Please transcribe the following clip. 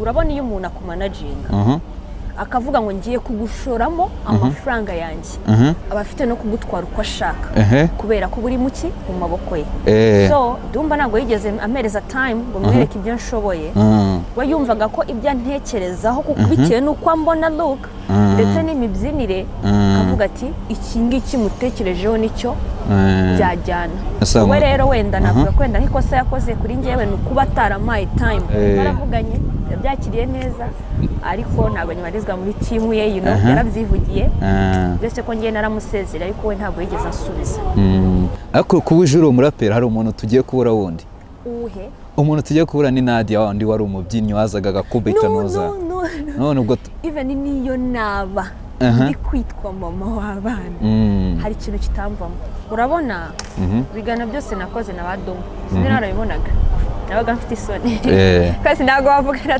Urabona, iyo umuntu akumanaginga, akavuga ngo ngiye kugushoramo amafaranga yanjye, aba afite no kugutwara uko ashaka, kubera ko buri muki mu maboko ye. So Dumba ntabwo yigeze ampereza time ngo mwereke ibyo nshoboye. We yumvaga ko ibyo antekerezaho, kuko bitewe n'uko ambona, look ndetse n'imibyinire, akavuga ati iki ngiki mutekerejeho nicyo byajyana. We rero wenda navuga ko wenda nk'ikosa yakoze kuri njyewe ni ukuba atarampaye time. Twaravuganye, yabyakiriye neza, ariko ntabwo nyibarizwa muri team ye, yarabyivugiye. Uretse ko ngewe naramusezera, ariko we ntabwo yigeze asubiza. Ariko kuba uje uri umuraperi, hari umuntu tugiye kubura wundi. Uwuhe? Umuntu tugiye kubura ni Nadia wundi wari umubyinnyi wazaga agakubita. No. Noza. No. None ubwo Even niyo naba ndi kwitwa mama w'abana, hari ikintu kitamvamo. Urabona, ibiganiro byose nakoze na ba Dumba, sinzi, narabibonaga, nabaga mfite isoni, kasi ntabwo wavugana.